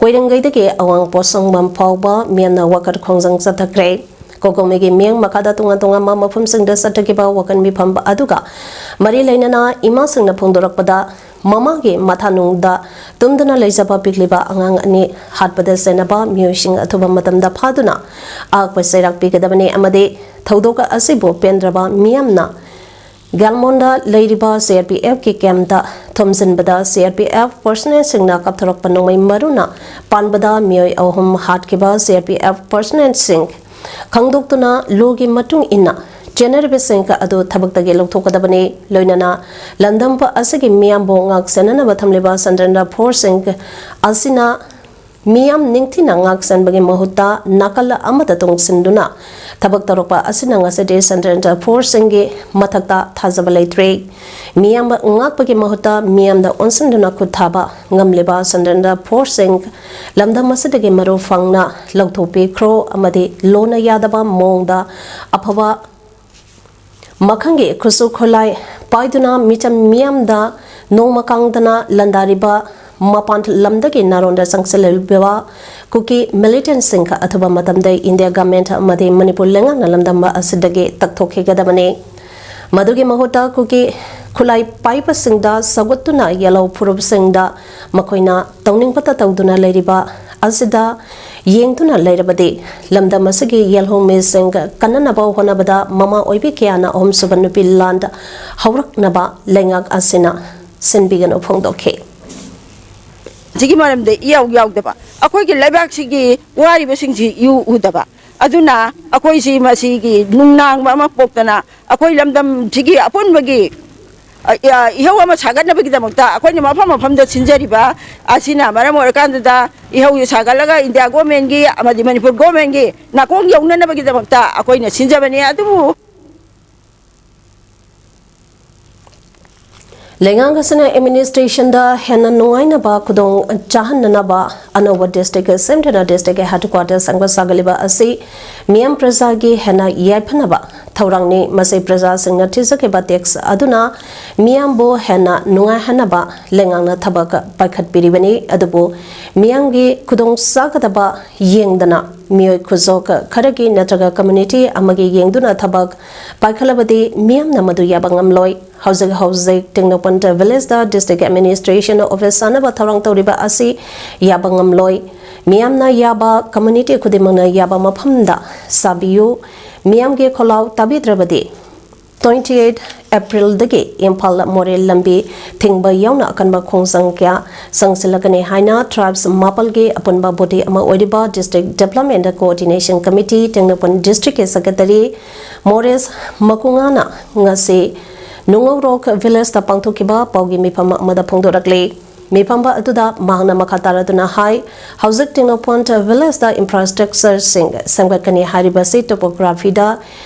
ꯀꯣꯏꯔꯦꯡꯒꯩꯗꯒꯤ ꯑꯋꯥꯡ ꯄꯣꯠꯁꯪꯕꯝ ꯐꯥꯎꯕ ꯃꯤꯌꯥꯝꯅ ꯋꯥꯀꯠ ꯈꯣꯡꯖꯪ ꯆꯠꯊꯈ꯭ꯔꯦ꯫ ꯀꯣꯀꯣꯃꯤꯒꯤ ꯃꯤꯌꯥꯝ ꯃꯈꯥꯗ ꯇꯣꯉꯥꯟ ꯇꯣꯉꯥꯟꯕ ꯃꯐꯝꯁꯤꯡꯗ ꯆꯠꯊꯈꯤꯕ ꯋꯥꯀꯠ ꯃꯤꯐꯝ ꯑꯗꯨꯒ ꯃꯔꯤ ꯂꯩꯅꯅ ꯏꯃꯥꯁꯤꯡꯅ ꯐꯣꯡꯗꯣꯔꯛꯄꯗ, ꯃꯃꯥꯒꯤ ꯃꯊꯥꯅꯨꯡꯗ ꯇꯨꯝꯗꯨꯅ ꯂꯩꯖꯕ ꯄꯤꯛꯂꯤꯕ ꯑꯉꯥꯡ ꯑꯅꯤ ꯍꯥꯠꯄꯗ ꯆꯦꯟꯅꯕ ꯃꯤꯑꯣꯏꯁꯤꯡ ꯑꯊꯨꯕ ꯃꯇꯝꯗ ꯐꯥꯗꯨꯅ ꯑꯀꯛꯄ ꯆꯩꯔꯥꯛ ꯄꯤꯒꯗꯕꯅꯤ ꯑꯃꯗꯤ ꯊꯧꯗꯣꯛ ꯑꯁꯤꯕꯨ ꯄꯦꯟꯗ꯭ꯔꯕ ꯃꯤꯌꯥꯝꯅ ꯒ꯭ꯌꯥꯜꯃꯣꯟꯗ ꯂꯩꯔꯤꯕ ꯁꯤꯑꯥꯔꯄꯤꯑꯦꯐꯀꯤ ꯀꯦꯝꯞꯇ ꯊꯣꯝꯖꯤꯟꯕꯗ ꯁꯤꯑꯥꯔꯄꯤꯑꯦꯐ ꯄꯔꯁꯅꯦꯜꯁꯤꯡꯅ ꯀꯥꯞꯊꯣꯔꯛꯄ ꯅꯣꯡꯃꯩ ꯃꯔꯨꯅ ꯄꯥꯟꯕꯗ ꯃꯤꯑꯣꯏ ꯑꯍꯨꯝ ꯍꯥꯠꯈꯤꯕ ꯁꯤꯑꯥꯔꯄꯤꯑꯦꯐ ꯄꯔꯁꯅꯦꯜꯁꯤꯡ ꯈꯪꯗꯣꯛꯇꯨꯅ ꯂꯣꯒꯤ ꯃꯇꯨꯡ ꯏꯟꯅ ꯆꯦꯟꯅꯔꯤꯕꯁꯤꯡ ꯑꯗꯨ ꯊꯕꯛꯇꯒꯤ ꯂꯧꯊꯣꯛꯀꯗꯕꯅꯤ꯫ ꯂꯣꯏꯅꯅ ꯂꯝꯗꯝ ꯑꯁꯤꯒꯤ ꯃꯤꯌꯥꯝꯕꯨ ꯉꯥꯛ ꯁꯦꯟꯅꯅꯕ ꯊꯝꯂꯤꯕ ꯁꯦꯟꯇ꯭ꯔꯦꯜ ꯐꯣꯔꯁꯁꯤꯡ ꯑꯁꯤꯅ ꯃꯤꯌꯥꯝ ꯅꯤꯡꯊꯤꯅ ꯉꯥꯛ ꯁꯦꯟꯕꯒꯤ ꯃꯍꯨꯠꯇ ꯅꯥꯀꯜ ꯑꯃꯗ ꯇꯣꯡꯁꯤꯟꯗꯨꯅ ꯊꯕꯛ ꯇꯧꯔꯛꯄ ꯑꯁꯤꯅ ꯉꯁꯤꯗꯤ ꯁꯦꯟꯇ꯭ꯔꯦꯜ ꯐꯣꯔꯁꯁꯤꯡꯒꯤ ꯃꯊꯛꯇ ꯊꯥꯖꯕ ꯂꯩꯇ꯭ꯔꯦ꯫ ꯃꯤꯌꯥꯝ ꯉꯥꯛꯄꯒꯤ ꯃꯍꯨꯠꯇ ꯃꯤꯌꯥꯝꯗ ꯑꯣꯟꯁꯤꯟꯗꯨꯅ ꯈꯨꯠ ꯊꯥꯕ ꯉꯝꯂꯤꯕ ꯁꯦꯟꯇ꯭ꯔꯦꯜ ꯐꯣꯔꯁꯁꯤꯡ ꯂꯝꯗꯝ ꯑꯁꯤꯗꯒꯤ ꯃꯔꯨ ꯐꯪꯅ ꯂꯧꯊꯣꯛꯄꯤꯈ꯭ꯔꯣ ꯑꯃꯗꯤ ꯂꯣꯟꯅ ꯌꯥꯗꯕ ꯃꯑꯣꯡꯗ ꯑꯐꯕ ꯃꯈꯜꯒꯤ ꯈꯨꯠꯁꯨ ꯈꯨꯠꯂꯥꯏ ꯄꯥꯏꯗꯨꯅ ꯃꯤꯆꯝ ꯃꯤꯌꯥꯝꯗ ꯅꯣꯡꯃ ꯀꯥꯡꯗꯅ ꯂꯥꯟꯗꯥꯔꯤꯕ ꯃꯄꯥꯟ ꯂꯝꯗꯒꯤ ꯅꯥꯔꯣꯟꯗ ꯆꯪꯁꯤꯜꯂꯛꯂꯤꯕ ꯀꯨꯀꯤ ꯃꯤꯂꯤꯇꯦꯟꯠꯁꯤꯡ ꯑꯊꯨꯕ ꯃꯇꯝꯗ ꯏꯟꯗꯤꯌꯥ ꯒꯚꯔꯟꯃꯦꯟꯠ ꯑꯃꯗꯤ ꯃꯅꯤꯄꯨꯔ ꯂꯩꯉꯥꯛꯅ ꯂꯝꯗꯝ ꯑꯁꯤꯗꯒꯤ ꯇꯛꯊꯣꯛꯈꯤꯒꯗꯕꯅꯤ꯫ ꯃꯗꯨꯒꯤ ꯃꯍꯨꯠꯇ ꯀꯨꯀꯤ ꯈꯨꯠꯂꯥꯏ ꯄꯥꯏꯕꯁꯤꯡꯗ ꯁꯧꯒꯠꯇꯨꯅ ꯌꯦꯜꯍꯧ ꯐꯨꯔꯨꯞꯁꯤꯡꯗ ꯃꯈꯣꯏꯅ ꯇꯧꯅꯤꯡꯕꯇ ꯇꯧꯗꯨꯅ ꯂꯩꯔꯤꯕ ꯑꯁꯤꯗ ꯌꯦꯡꯗꯨꯅ ꯂꯩꯔꯕꯗꯤ ꯂꯝꯗꯝ ꯑꯁꯤꯒꯤ ꯌꯦꯜꯍꯧꯃꯤꯁꯤꯡ ꯀꯟꯅꯅꯕ ꯍꯣꯠꯅꯕꯗ ꯃꯃꯥ ꯑꯣꯏꯕꯤ ꯀꯌꯥꯅ ꯑꯍꯨꯝꯁꯨꯕ ꯅꯨꯄꯤ ꯂꯥꯟ ꯍꯧꯔꯛꯅꯕ ꯂꯩꯉꯥꯛ ꯑꯁꯤꯅ ꯁꯤꯟꯕꯤꯒꯅꯨ ꯐꯣꯡꯗꯣꯛꯈꯤ꯫ ꯁꯤꯒꯤ ꯃꯔꯝꯗ ꯏꯌꯥꯎ ꯌꯥꯎꯗꯕ ꯑꯩꯈꯣꯏꯒꯤ ꯂꯩꯕꯥꯛꯁꯤꯒꯤ ꯋꯥꯔꯤꯕꯁꯤꯡꯁꯤ ꯏꯎ ꯎꯗꯕ꯫ ꯑꯗꯨꯅ ꯑꯩꯈꯣꯏꯁꯤ ꯃꯁꯤꯒꯤ ꯅꯨꯡꯅꯥꯡꯕ ꯑꯃ ꯄꯣꯛꯇꯅ ꯑꯩꯈꯣꯏ ꯂꯝꯗꯝꯁꯤꯒꯤ ꯑꯄꯨꯟꯕꯒꯤ ꯑ, ꯑ, ꯏꯍꯧ ꯑꯃ ꯁꯥꯒꯠꯅꯕꯒꯤꯗꯃꯛꯇ ꯑꯩꯈꯣꯏꯅ ꯃꯐꯝ ꯃꯐꯝꯗ ꯁꯤꯟꯖꯔꯤꯕ ꯑꯁꯤꯅ ꯃꯔꯝ ꯑꯣꯏꯔꯀꯥꯟꯗꯨꯗ ꯏꯍꯧꯁꯤ ꯁꯥꯒꯠꯂꯒ ꯏꯟꯗꯤꯌꯥ ꯒꯣꯔꯃꯦꯟꯒꯤ ꯑꯃꯗꯤ ꯃꯅꯤꯄꯨꯔ ꯒꯣꯔꯃꯦꯟꯒꯤ ꯅꯥꯀꯣꯡ ꯌꯧꯅꯅꯕꯒꯤꯗꯃꯛꯇ ꯑꯩꯈꯣꯏꯅ ꯁꯤꯟꯖꯕꯅꯤ꯫ ꯑꯗꯨꯕꯨ ꯂꯩꯉꯥꯛ ꯑꯁꯤꯅ ꯑꯦꯗꯃꯤꯅꯤꯁꯇ꯭ꯔꯦꯁꯟꯗ ꯍꯦꯟꯅ ꯅꯨꯡꯉꯥꯏꯅꯕ ꯈꯨꯗꯣꯡ ꯆꯥꯍꯟꯅꯅꯕ ꯑꯅꯧꯕ district ꯁꯦꯝꯗꯨꯅ district headquarter ꯁꯦꯝꯒꯠ ꯁꯥꯒꯠꯂꯤꯕ ꯑꯁꯤ ꯃꯤꯌꯥꯝ ꯄ꯭ꯔꯖꯥꯒꯤ ꯍꯦꯟꯅ ꯌꯥꯏꯐꯅꯕ ꯊꯧꯔꯥꯡꯅꯤ꯫ ꯃꯁꯤ ꯄ꯭ꯔꯖꯥꯁꯤꯡꯅ ꯊꯤꯖꯈꯤꯕ tax ꯑꯗꯨꯅ ꯃꯤꯌꯥꯝꯕꯨ ꯍꯦꯟꯅ ꯅꯨꯡꯉꯥꯏꯍꯟꯅꯕ ꯂꯩꯉꯥꯛꯅ ꯊꯕꯛ ꯄꯥꯏꯈꯠꯄꯤꯔꯤꯕꯅꯤ꯫ ꯑꯗꯨꯕꯨ ꯃꯤꯌꯥꯝꯒꯤ ꯈꯨꯗꯣꯡ ꯆꯥꯒꯗꯕ ꯌꯦꯡꯗꯅ ꯃꯤꯑꯣꯏ ꯈꯨꯖꯣꯛ ꯈꯔꯒꯤ ꯅꯠꯇ꯭ꯔꯒ community ꯑꯃꯒꯤ ꯌꯦꯡꯗꯨꯅ ꯊꯕꯛ ꯄꯥꯏꯈꯠꯂꯕꯗꯤ ꯃꯤꯌꯥꯝꯅ ꯃꯗꯨ ꯌꯥꯕ ꯉꯝꯂꯣꯏ꯫ ꯍꯧꯖꯤꯛ ꯍꯧꯖꯤꯛ ꯇꯦꯡꯅꯧꯄꯜ village ꯗ district administration office ꯁꯥꯅꯕ ꯊꯧꯔꯥꯡ ꯇꯧꯔꯤꯕ ꯑꯁꯤ ꯌꯥꯕ ꯉꯝꯂꯣꯏ꯫ ꯃꯤꯌꯥꯝꯅ ꯌꯥꯕ, community ꯈꯨꯗꯤꯡꯃꯛꯅ ꯌꯥꯕ ꯃꯐꯝꯗ ꯁꯥꯕꯤꯌꯨ꯫ ꯃꯤꯌꯥꯝꯒꯤ ꯈꯣꯜꯂꯥꯎ ꯇꯥꯕꯤꯗ꯭ꯔꯕꯗꯤ twenty eight April ꯗꯒꯤ ꯏꯝꯐꯥꯜ ꯃꯣꯔꯦ ꯂꯝꯕꯤ ꯊꯤꯡꯕ ꯌꯥꯎꯅ ꯑꯀꯟꯕ ꯈꯣꯡꯖꯪ ꯀꯌꯥ ꯆꯪꯁꯤꯜꯂꯛꯀꯅꯤ ꯍꯥꯏꯅ tribes ꯃꯥꯄꯜꯒꯤ ꯑꯄꯨꯟꯕ body ꯑꯃ ꯑꯣꯏꯔꯤꯕ District Development Coordination Committee Tengnoupal district ꯀꯤ secretary ꯃꯣꯔꯦꯁ ꯃꯀꯨꯉꯥꯅ ꯉꯁꯤ ꯅꯨꯡꯉꯧꯔꯣꯛ village ꯇ ꯄꯥꯡꯊꯣꯛꯈꯤꯕ ꯄꯥꯎꯒꯤ ꯃꯤꯐꯝ ꯑꯃꯗ ꯐꯣꯡꯗꯣꯔꯛꯂꯤ꯫ ꯃꯤꯐꯝ ꯑꯗꯨꯗ ꯃꯍꯥꯛꯅ ꯃꯈꯥ ꯇꯥꯔꯗꯨꯅ ꯍꯥꯏ, ꯍꯧꯖꯤꯛ ꯇꯦꯡꯅꯧꯄꯜ village ꯇ infrastructure ꯁꯤꯡ ꯁꯦꯝꯒꯠꯀꯅꯤ ꯍꯥꯏꯔꯤꯕꯁꯤ topography ꯗ,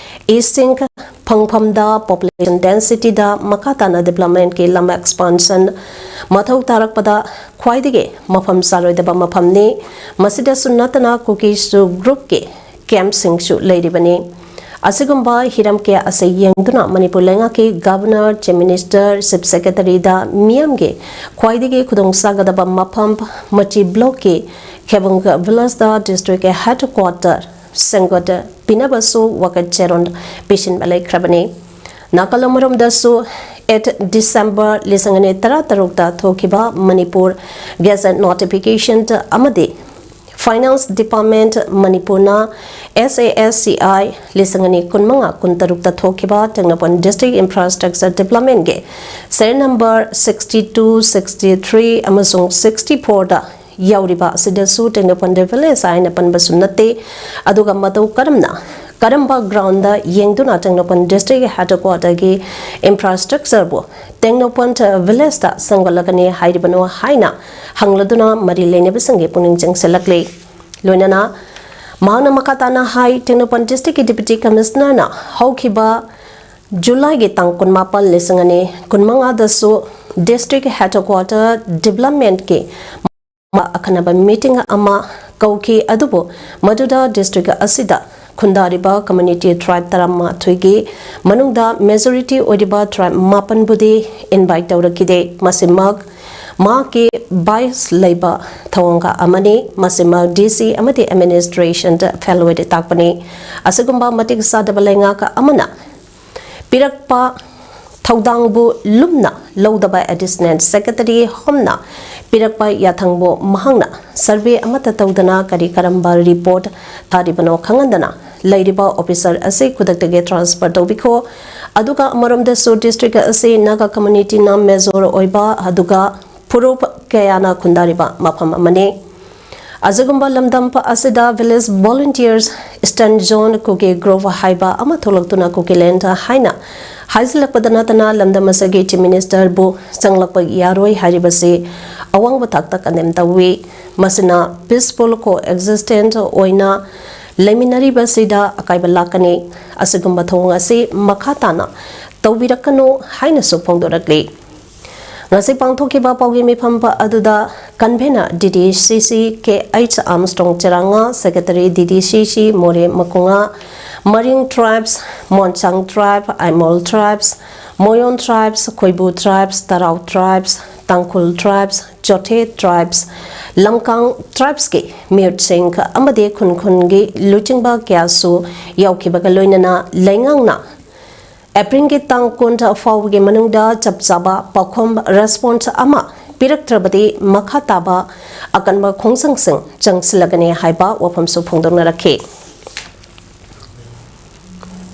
ꯏꯁꯤꯡ ꯐꯪꯐꯝꯗ, population density ꯗ, ꯃꯈꯥ ꯇꯥꯅ development ꯀꯤ ꯂꯝ expansion ꯃꯊꯧ ꯇꯥꯔꯛꯄꯗ ꯈ꯭ꯋꯥꯏꯗꯒꯤ ꯃꯐꯝ ꯆꯥꯔꯣꯏꯗꯕ ꯃꯐꯝꯅꯤ꯫ ꯃꯁꯤꯗꯁꯨ ꯅꯠꯇꯅ ꯀꯨꯀꯤꯁꯨ group ꯀꯤ camp ꯁꯤꯡꯁꯨ ꯂꯩꯔꯤꯕꯅꯤ꯫ ꯑꯁꯤꯒꯨꯝꯕ ꯍꯤꯔꯝ ꯀꯌꯥ ꯑꯁꯤ ꯌꯦꯡꯗꯨꯅ ꯃꯅꯤꯄꯨꯔ ꯂꯩꯉꯥꯛꯀꯤ Governor, Chief Minister, Chief Secretary ꯗ ꯃꯤꯌꯥꯝꯒꯤ ꯈ꯭ꯋꯥꯏꯗꯒꯤ ꯈꯨꯗꯣꯡ ꯆꯥꯒꯗꯕ ꯃꯐꯝ ꯃꯆꯤ block ꯀꯤ ꯈꯦꯕꯨꯡ village ꯇ district headquarter ꯁꯦꯝꯒꯠꯄꯤꯅꯕꯁꯨ ꯋꯥꯀꯠ ꯆꯦꯔꯣꯜ ꯄꯤꯁꯤꯟꯕ ꯂꯩꯈ꯭ꯔꯕꯅꯤ꯫ ꯅꯥꯀꯜ ꯑꯃꯔꯣꯝꯗꯁꯨ eight December ꯂꯤꯁꯤꯡ ꯑꯅꯤ ꯇꯔꯥ ꯇꯔꯨꯛꯇ ꯊꯣꯛꯈꯤꯕ ꯃꯅꯤꯄꯨꯔ Gazette notification ꯑꯃꯗꯤ Finance Department ꯃꯅꯤꯄꯨꯔꯅ S A S C I ꯂꯤꯁꯤꯡ ꯑꯅꯤ ꯀꯨꯟꯃꯉꯥ ꯀꯨꯟꯇꯔꯨꯛꯇ ꯊꯣꯛꯈꯤꯕ ꯇꯦꯡꯅꯧꯄꯜ district infrastructure development ꯀꯤ serial number sixty two, sixty three ꯑꯃꯁꯨꯡ sixty four ꯗ ꯌꯥꯎꯔꯤꯕ ꯑꯁꯤꯗꯁꯨ ꯇꯦꯡꯅꯧꯄꯜ village ꯍꯥꯏꯅ ꯄꯟꯕꯁꯨ ꯅꯠꯇꯦ꯫ ꯑꯗꯨꯒ ꯃꯇꯧ ꯀꯔꯝꯅ, ꯀꯔꯝꯕ ground ꯗ ꯌꯦꯡꯗꯨꯅ ꯇꯦꯡꯅꯧꯄꯜ district headquarter ꯒꯤ infrastructure ꯕꯨ ꯇꯦꯡꯅꯧꯄꯜ village ꯇ ꯁꯦꯝꯒꯠꯂꯒꯅꯤ ꯍꯥꯏꯔꯤꯕꯅꯣ ꯍꯥꯏꯅ ꯍꯪꯂꯗꯨꯅ ꯃꯔꯤ ꯂꯩꯅꯕꯁꯤꯡꯒꯤ ꯄꯨꯛꯅꯤꯡ ꯆꯤꯡꯁꯤꯜꯂꯛꯂꯤ꯫ ꯂꯣꯏꯅꯅ ꯃꯍꯥꯛꯅ ꯃꯈꯥ ꯇꯥꯅ ꯍꯥꯏ, ꯇꯦꯡꯅꯧꯄꯜ district ꯀꯤ Deputy Commissioner ꯅ ꯍꯧꯈꯤꯕ July ꯒꯤ ꯇꯥꯡ ꯀꯨꯟꯃꯥꯄꯜ, ꯂꯤꯁꯤꯡ ꯑꯅꯤ ꯀꯨꯟꯃꯉꯥꯗꯁꯨ district headquarter development ꯀꯤ ꯑꯃ ꯑꯈꯟꯅꯕ meeting ꯑꯃ ꯀꯧꯈꯤ꯫ ꯑꯗꯨꯕꯨ ꯃꯗꯨꯗ district ꯑꯁꯤꯗ ꯈꯨꯟꯗꯥꯔꯤꯕ community tribe ꯇꯔꯥꯃꯥꯊꯣꯏꯒꯤ ꯃꯅꯨꯡꯗ majority ꯑꯣꯏꯔꯤꯕ tribe ꯃꯥꯄꯟꯕꯨꯗꯤ invite ꯇꯧꯔꯛꯈꯤꯗꯦ꯫ ꯃꯁꯤꯃꯛ ꯃꯍꯥꯛꯀꯤ bias ꯂꯩꯕ ꯊꯧꯑꯣꯡꯒ ꯑꯃꯅꯤ꯫ ꯃꯁꯤꯃꯛ D C ꯑꯃꯗꯤ administrationꯗ fail ꯑꯣꯏꯔꯦ ꯇꯥꯛꯄꯅꯤ꯫ ꯑꯁꯤꯒꯨꯝꯕ ꯃꯇꯤꯛ ꯆꯥꯗꯕ ꯂꯩꯉꯥꯛ ꯑꯃꯅ ꯄꯤꯔꯛꯄ ꯊꯧꯗꯥꯡꯕꯨ ꯂꯨꯝꯅ ꯂꯧꯗꯕ Additional Secretary Homeꯅ ꯄꯤꯔꯛꯄ ꯌꯥꯊꯪꯕꯨ ꯃꯍꯥꯛꯅ survey ꯑꯃꯠꯇ ꯇꯧꯗꯅ ꯀꯔꯤ ꯀꯔꯝꯕ report ꯊꯥꯔꯤꯕꯅꯣ ꯈꯪꯍꯟꯗꯅ ꯂꯩꯔꯤꯕ officer ꯑꯁꯤ ꯈꯨꯗꯛꯇꯒꯤ transfer ꯇꯧꯕꯤꯈꯣ꯫ ꯑꯗꯨꯒ ꯑꯃꯔꯣꯝꯗꯁꯨ district ꯑꯁꯤ Naga communityꯅ major ꯑꯣꯏꯕ ꯑꯗꯨꯒ ꯐꯨꯔꯨꯞ ꯀꯌꯥꯅ ꯈꯨꯟꯗꯥꯔꯤꯕ ꯃꯐꯝ ꯑꯃꯅꯤ꯫ ꯑꯁꯤꯒꯨꯝꯕ ꯂꯝꯗꯝ ꯑꯁꯤꯗ village volunteers, Eastern Zone Kuki Group ꯍꯥꯏꯕ ꯑꯃ ꯊꯣꯛꯂꯛꯇꯨꯅ Kukiland ꯍꯥꯏꯅ ꯍꯥꯏꯖꯤꯜꯂꯛꯄꯗ ꯅꯠꯇꯅ ꯂꯝꯗꯝ ꯑꯁꯤꯒꯤ Chief Ministerꯕꯨ ꯆꯪꯂꯛꯄ ꯌꯥꯔꯣꯏ ꯍꯥꯏꯔꯤꯕꯁꯤ ꯑꯋꯥꯡꯕ ꯊꯥꯛꯇ condemn ꯇꯧꯏ꯫ ꯃꯁꯤꯅ peaceful coexistence ꯑꯣꯏꯅ ꯂꯩꯃꯤꯟꯅꯔꯤꯕꯁꯤꯗ ꯑꯀꯥꯏꯕ ꯂꯥꯛꯀꯅꯤ꯫ ꯑꯁꯤꯒꯨꯝꯕ ꯊꯧꯑꯣꯡ ꯑꯁꯤ ꯃꯈꯥ ꯇꯥꯅ ꯇꯧꯕꯤꯔꯛꯀꯅꯨ ꯍꯥꯏꯅꯁꯨ ꯐꯣꯡꯗꯣꯔꯛꯂꯤ꯫ ꯉꯁꯤ ꯄꯥꯡꯊꯣꯛꯈꯤꯕ ꯄꯥꯎꯒꯤ ꯃꯤꯐꯝ ꯑꯗꯨꯗ convener D D C C K H Armstrong ꯆꯦꯔꯥꯉꯥ, secretary D D C C ꯃꯣꯔꯦ ꯃꯀꯨꯉꯥ, ꯃꯔꯤꯡ tribes, ꯃꯣꯟꯁꯥꯡ tribe, Aimol tribes, ꯃꯣꯌꯣꯟ tribes, ꯈꯣꯏꯕꯨ tribes, ꯇꯔꯥꯎ tribes, ꯇꯥꯡꯈꯨꯜ tribes, ꯆꯣꯊꯦ tribes, ꯂꯝꯀꯥꯡ tribesꯀꯤ ꯃꯤꯍꯨꯠꯁꯤꯡ ꯑꯃꯗꯤ ꯈꯨꯟ ꯈꯨꯟꯒꯤ ꯂꯨꯆꯤꯡꯕ ꯀꯌꯥꯁꯨ ꯌꯥꯎꯈꯤꯕꯒ ꯂꯣꯏꯅꯅ ꯂꯩꯉꯥꯛꯅ Aprilꯒꯤ ꯇꯥꯡ ꯀꯨꯟ ꯐꯥꯎꯕꯒꯤ ꯃꯅꯨꯡꯗ ꯆꯞ ꯆꯥꯕ ꯄꯥꯎꯈꯨꯝ response ꯑꯃ ꯄꯤꯔꯛꯇ꯭ꯔꯕꯗꯤ ꯃꯈꯥ ꯇꯥꯕ ꯑꯀꯟꯕ ꯈꯣꯡꯖꯪꯁꯤꯡ ꯆꯪꯁꯤꯜꯂꯒꯅꯤ ꯍꯥꯏꯕ ꯋꯥꯐꯝꯁꯨ ꯐꯣꯡꯗꯣꯛꯅꯔꯛꯈꯤ꯫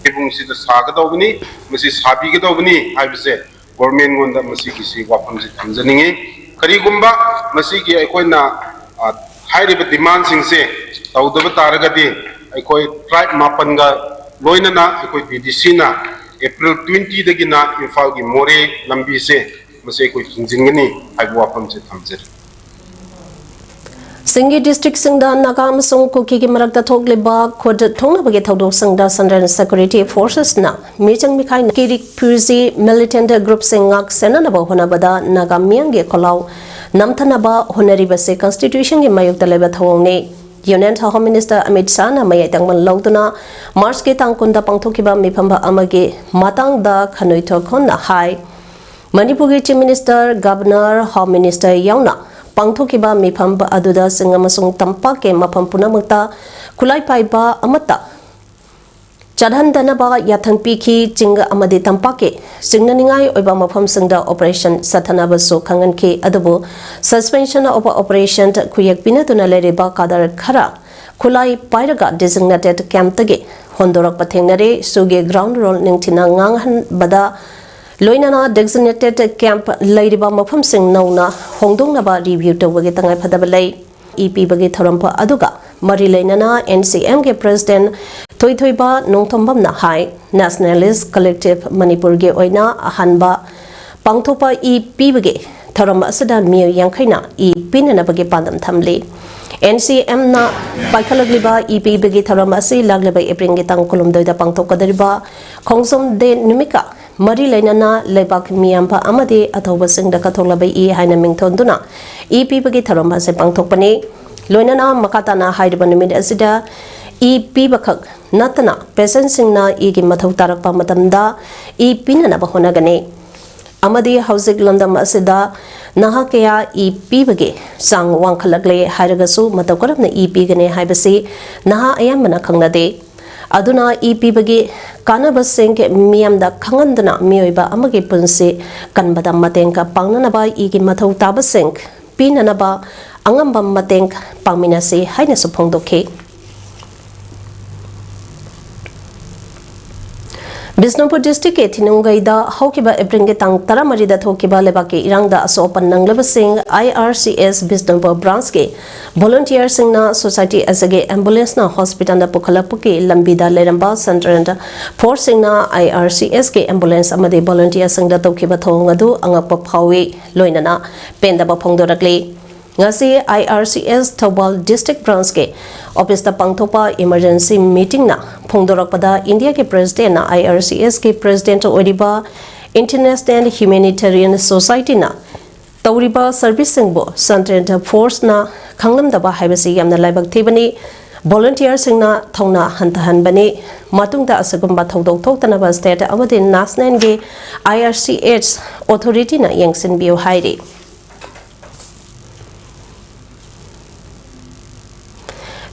ꯏꯕꯨꯡꯁꯤꯗ ꯁꯥꯒꯗꯧꯕꯅꯤ, ꯃꯁꯤ ꯁꯥꯕꯤꯒꯗꯧꯕꯅꯤ ꯍꯥꯏꯕꯁꯦ governmentꯉꯣꯟꯗ ꯃꯁꯤꯒꯤꯁꯤ ꯋꯥꯐꯝꯁꯤ ꯊꯝꯖꯅꯤꯡꯉꯤ꯫ ꯀꯔꯤꯒꯨꯝꯕ ꯃꯁꯤꯒꯤ ꯑꯩꯈꯣꯏꯅ, ꯑ, ꯍꯥꯏꯔꯤꯕ demandꯁꯤꯡꯁꯦ ꯇꯧꯗꯕ ꯇꯥꯔꯒꯗꯤ ꯑꯩꯈꯣꯏ tribe ꯃꯥꯄꯟꯒ ꯂꯣꯏꯅꯅ ꯑꯩꯈꯣꯏ D D Cꯅ April twentyꯗꯒꯤꯅ ꯏꯝꯐꯥꯜꯒꯤ ꯃꯣꯔꯦ ꯂꯝꯕꯤꯁꯦ ꯃꯁꯤ ꯑꯩꯈꯣꯏ ꯊꯤꯡꯖꯤꯟꯒꯅꯤ ꯍꯥꯏꯕ ꯋꯥꯐꯝꯁꯦ ꯊꯝꯖꯔꯤ꯫ ꯁꯤꯡꯒꯤ districtꯁꯤꯡꯗ ꯅꯥꯒꯥ ꯑꯃꯁꯨꯡ ꯀꯨꯀꯤꯒꯤ ꯃꯔꯛꯇ ꯊꯣꯛꯂꯤꯕ ꯈꯨꯠ ꯊꯣꯛꯅꯕꯒꯤ ꯊꯧꯗꯣꯛꯁꯤꯡꯗ Central Security Forcesꯅ ꯃꯤꯆꯪ ꯃꯤꯈꯥꯏ ꯀꯤꯔꯤꯛ ꯐ꯭ꯌꯨꯖꯤ militant groupꯁꯤꯡ ꯉꯥꯛ ꯁꯦꯟꯅꯅꯕ ꯍꯣꯠꯅꯕꯗ ꯅꯥꯒꯥ ꯃꯤꯌꯥꯝꯒꯤ ꯈꯣꯜꯂꯥꯎ ꯅꯝꯊꯅꯕ ꯍꯣꯠꯅꯔꯤꯕꯁꯤ Constitutionꯒꯤ ꯃꯥꯌꯣꯛꯇ ꯂꯩꯕ ꯊꯧꯑꯣꯡꯅꯤ꯫ Union Home Minister ꯑꯃꯤꯠ ꯁꯥꯍꯅ ꯃꯌꯥꯏ ꯇꯪꯕ ꯂꯧꯗꯨꯅ Marchꯀꯤ ꯇꯥꯡ ꯀꯨꯟꯗ ꯄꯥꯡꯊꯣꯛꯈꯤꯕ ꯃꯤꯐꯝ ꯑꯃꯒꯤ ꯃꯇꯥꯡꯗ ꯈꯟꯅꯣꯏ ꯊꯣꯛꯍꯟꯅ ꯍꯥꯏ꯫ ꯃꯅꯤꯄꯨꯔꯒꯤ Chief Minister, Governor, Home Minister ꯌꯥꯎꯅ ꯄꯥꯡꯊꯣꯛꯈꯤꯕ ꯃꯤꯐꯝ ꯑꯗꯨꯗ ꯆꯤꯡ ꯑꯃꯁꯨꯡ ꯇꯝꯄꯥꯛꯀꯤ ꯃꯐꯝ ꯄꯨꯝꯅꯃꯛꯇ ꯈꯨꯠꯂꯥꯏ ꯄꯥꯏꯕ ꯑꯃꯠꯇ ꯆꯠꯍꯟꯗꯅꯕ ꯌꯥꯊꯪ ꯄꯤꯈꯤ꯫ ꯆꯤꯡ ꯑꯃꯗꯤ ꯇꯝꯄꯥꯛꯀꯤ ꯆꯤꯡꯅꯅꯤꯡꯉꯥꯏ ꯑꯣꯏꯕ ꯃꯐꯝꯁꯤꯡꯗ operation ꯆꯠꯊꯅꯕꯁꯨ ꯈꯪꯍꯟꯈꯤ꯫ ꯑꯗꯨꯕꯨ suspension of operation ꯈꯨꯌꯦꯛ ꯄꯤꯅꯗꯨꯅ ꯂꯩꯔꯤꯕ cadre ꯈꯔ ꯈꯨꯠꯂꯥꯏ ꯄꯥꯏꯔꯒ designated campꯇꯒꯤ ꯍꯣꯟꯗꯣꯔꯛꯄ ꯊꯦꯡꯅꯔꯦ꯫ SoO ꯒꯤ ground rule ꯅꯤꯡꯊꯤꯅ ꯉꯥꯡꯍꯟꯕꯗ ꯂꯣꯏꯅꯅ designated camp ꯂꯩꯔꯤꯕ ꯃꯐꯝꯁꯤꯡ ꯅꯧꯅ ꯍꯣꯡꯗꯣꯛꯅꯕ review ꯇꯧꯕꯒꯤ ꯇꯉꯥꯏꯐꯗꯕ ꯂꯩ꯫ ꯏ ꯄꯤꯕꯒꯤ ꯊꯧꯔꯝ ꯑꯗꯨꯒ ꯃꯔꯤ ꯂꯩꯅꯅ NCMꯒꯤ President ꯊꯣꯏꯊꯣꯏꯕ ꯅꯣꯡꯊꯣꯝꯕꯝꯅ ꯍꯥꯏ, Nationalist Collective ꯃꯅꯤꯄꯨꯔꯒꯤ ꯑꯣꯏꯅ ꯑꯍꯥꯟꯕ ꯄꯥꯡꯊꯣꯛꯄ ꯏ ꯄꯤꯕꯒꯤ ꯊꯧꯔꯝ ꯑꯁꯤꯗ ꯃꯤꯑꯣꯏ ꯌꯥꯡꯈꯩꯅ ꯏ ꯄꯤꯅꯅꯕꯒꯤ ꯄꯥꯟꯗꯝ ꯊꯝꯂꯤ꯫ NCMꯅ ꯄꯥꯏꯈꯠꯂꯛꯂꯤꯕ ꯏ ꯄꯤꯕꯒꯤ ꯊꯧꯔꯝ ꯑꯁꯤ ꯂꯥꯛꯂꯤꯕ Aprilꯒꯤ ꯇꯥꯡ ꯀꯨꯟꯍꯨꯝꯗꯣꯏꯗ ꯄꯥꯡꯊꯣꯛꯀꯗꯧꯔꯤꯕ ꯈꯣꯡꯖꯣꯝ Day ꯅꯨꯃꯤꯠꯀ ꯃꯔꯤ ꯂꯩꯅꯅ ꯂꯩꯕꯥꯛ ꯃꯤꯌꯥꯝꯕ ꯑꯃꯗꯤ ꯑꯊꯧꯕꯁꯤꯡꯗ ꯀꯠꯊꯣꯛꯂꯕ ꯏ ꯍꯥꯏꯅ ꯃꯤꯡꯊꯣꯟꯗꯨꯅ ꯏ ꯄꯤꯕꯒꯤ ꯊꯧꯔꯝ ꯑꯁꯤ ꯄꯥꯡꯊꯣꯛꯄꯅꯤ꯫ ꯂꯣꯏꯅꯅ ꯃꯈꯥ ꯇꯥꯅ ꯍꯥꯏꯔꯤꯕ ꯅꯨꯃꯤꯠ ꯑꯁꯤꯗ ꯏ ꯄꯤꯕꯈꯛ ꯅꯠꯇꯅ patientꯁꯤꯡꯅ ꯏꯒꯤ ꯃꯊꯧ ꯇꯥꯔꯛꯄ ꯃꯇꯝꯗ ꯏ ꯄꯤꯅꯅꯕ ꯍꯣꯠꯅꯒꯅꯤ꯫ ꯑꯃꯗꯤ ꯍꯧꯖꯤꯛ ꯂꯝꯗꯝ ꯑꯁꯤꯗ ꯅꯍꯥ ꯀꯌꯥ ꯏ ꯄꯤꯕꯒꯤ ꯆꯥꯡ ꯋꯥꯡꯈꯠꯂꯛꯂꯦ ꯍꯥꯏꯔꯒꯁꯨ ꯃꯇꯧ ꯀꯔꯝꯅ ꯏ ꯄꯤꯒꯅꯤ ꯍꯥꯏꯕꯁꯤ ꯅꯍꯥ ꯑꯌꯥꯝꯕꯅ ꯈꯪꯅꯗꯦ꯫ ꯑꯗꯨꯅ ꯏ ꯄꯤꯕꯒꯤ ꯀꯥꯟꯅꯕꯁꯤꯡ ꯃꯤꯌꯥꯝꯗ ꯈꯪꯍꯟꯗꯨꯅ ꯃꯤꯑꯣꯏꯕ ꯑꯃꯒꯤ ꯄꯨꯟꯁꯤ ꯀꯟꯕꯗ ꯃꯇꯦꯡ ꯄꯥꯡꯅꯅꯕ ꯏꯒꯤ ꯃꯊꯧ ꯇꯥꯕꯁꯤꯡ ꯄꯤꯅꯅꯕ ꯑꯉꯝꯕ ꯃꯇꯦꯡ ꯄꯥꯡꯃꯤꯟꯅꯁꯤ ꯍꯥꯏꯅꯁꯨ ꯐꯣꯡꯗꯣꯛꯈꯤ꯫ ꯕꯤꯁꯅꯨꯄꯨꯔ districtꯀꯤ ꯊꯤꯅꯨꯡꯒꯩꯗ ꯍꯧꯈꯤꯕ Aprilꯒꯤ ꯇꯥꯡ ꯇꯔꯥꯃꯔꯤꯗ ꯊꯣꯛꯈꯤꯕ ꯂꯩꯕꯥꯛꯀꯤ ꯏꯔꯥꯡꯗ ꯑꯁꯣꯛ ꯑꯄꯟ ꯅꯪꯂꯕꯁꯤꯡ IRCS ꯕꯤꯁꯅꯨꯄꯨꯔ branchꯀꯤ volunteerꯁꯤꯡꯅ society ꯑꯁꯤꯒꯤ ambulanceꯅ hospitalꯗ ꯄꯨꯈꯠꯂꯛꯄꯒꯤ ꯂꯝꯕꯤꯗ ꯂꯩꯔꯝꯕ central forceꯁꯤꯡꯅ IRCSꯀꯤ ambulance ꯑꯃꯗꯤ volunteerꯁꯤꯡꯗ ꯇꯧꯈꯤꯕ ꯊꯧꯑꯣꯡ ꯑꯗꯨ ꯑꯉꯛꯄ ꯐꯥꯎꯏ, ꯂꯣꯏꯅꯅ ꯄꯦꯟꯗꯕ ꯐꯣꯡꯗꯣꯔꯛꯂꯤ꯫ ꯉꯁꯤ IRCS ꯊꯧꯕꯥꯜ district branchꯀꯤ officeꯇ ꯄꯥꯡꯊꯣꯛꯄ emergency meetingꯅ ꯐꯣꯡꯗꯣꯔꯛꯄꯗ Indiaꯒꯤ Presidentꯅ IRCSꯀꯤ President ꯑꯣꯏꯔꯤꯕ International Humanitarian Societyꯅ ꯇꯧꯔꯤꯕ ꯁꯔꯚꯤꯁꯁꯤꯡꯕꯨ ꯁꯟꯇ꯭ꯔꯦꯟ ꯐꯣꯔꯁꯅ ꯈꯪꯂꯝꯗꯕ ꯍꯥꯏꯕꯁꯤ ꯌꯥꯝꯅ ꯂꯥꯏꯕꯛ ꯊꯤꯕꯅꯤ꯫ ꯚꯣꯂꯨꯟꯇꯤꯌꯔꯁꯤꯡꯅ ꯊꯧꯅꯥ ꯍꯟꯊꯍꯟꯕꯅꯤ꯫ ꯃꯇꯨꯡꯗ ꯑꯁꯤꯒꯨꯝꯕ ꯊꯧꯗꯣꯛ ꯊꯣꯛꯇꯅꯕ ꯁ꯭ꯇꯦꯠ ꯑꯃꯗꯤ ꯅꯦꯁꯅꯦꯜꯒꯤ ꯑꯥꯏ ꯑꯥꯔ ꯁꯤ ꯑꯦꯁ ꯑꯣꯊꯣꯔꯤꯇꯤꯅ ꯌꯦꯡꯁꯤꯟꯕꯤꯌꯨ ꯍꯥꯏꯔꯤ꯫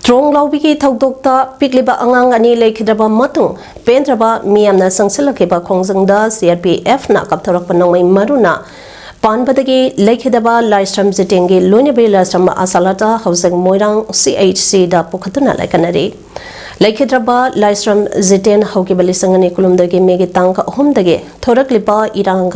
ꯇ꯭ꯔꯣꯡ ꯂꯥꯎꯕꯤꯒꯤ ꯊꯧꯗꯣꯛꯇ ꯄꯤꯛꯂꯤꯕ ꯑꯉꯥꯡ ꯑꯅꯤ ꯂꯩꯈꯤꯗ꯭ꯔꯕ ꯃꯇꯨꯡ ꯄꯦꯟꯗ꯭ꯔꯕ ꯃꯤꯌꯥꯝꯅ ꯆꯪꯁꯤꯜꯂꯛꯈꯤꯕ ꯈꯣꯡꯖꯪꯗ ꯁꯤ ꯑꯥꯔ ꯄꯤ ꯑꯦꯐꯅ ꯀꯥꯞꯊꯣꯔꯛꯄ ꯅꯣꯡꯃꯩ ꯃꯔꯨꯅ ꯄꯥꯟꯕꯗꯒꯤ ꯂꯩꯈꯤꯗꯕ ꯂꯥꯏꯁ꯭ꯔꯝ ꯖꯤꯇꯦꯟꯒꯤ ꯂꯣꯏꯅꯕꯤ ꯂꯥꯏꯁ꯭ꯔꯝ ꯑꯁꯥꯂꯥꯇꯥ ꯍꯧꯖꯤꯛ ꯃꯣꯏꯔꯥꯡ ꯁꯤ ꯑꯩꯆ ꯁꯤꯗ ꯄꯨꯈꯠꯇꯨꯅ ꯂꯥꯏꯀꯠꯅꯔꯤ꯫ ꯂꯩꯈꯤꯗ꯭ꯔꯕ ꯂꯥꯏꯁ꯭ꯔꯝ ꯖꯤꯇꯦꯟ ꯍꯧꯈꯤꯕ ꯂꯤꯁꯤꯡ ꯑꯅꯤ ꯀꯨꯟꯍꯨꯝꯗꯣꯏꯒꯤ ꯃꯦꯒꯤ ꯇꯥꯡ ꯑꯍꯨꯝꯗꯒꯤ ꯊꯣꯔꯛꯂꯤꯕ ꯏꯔꯥꯡꯒ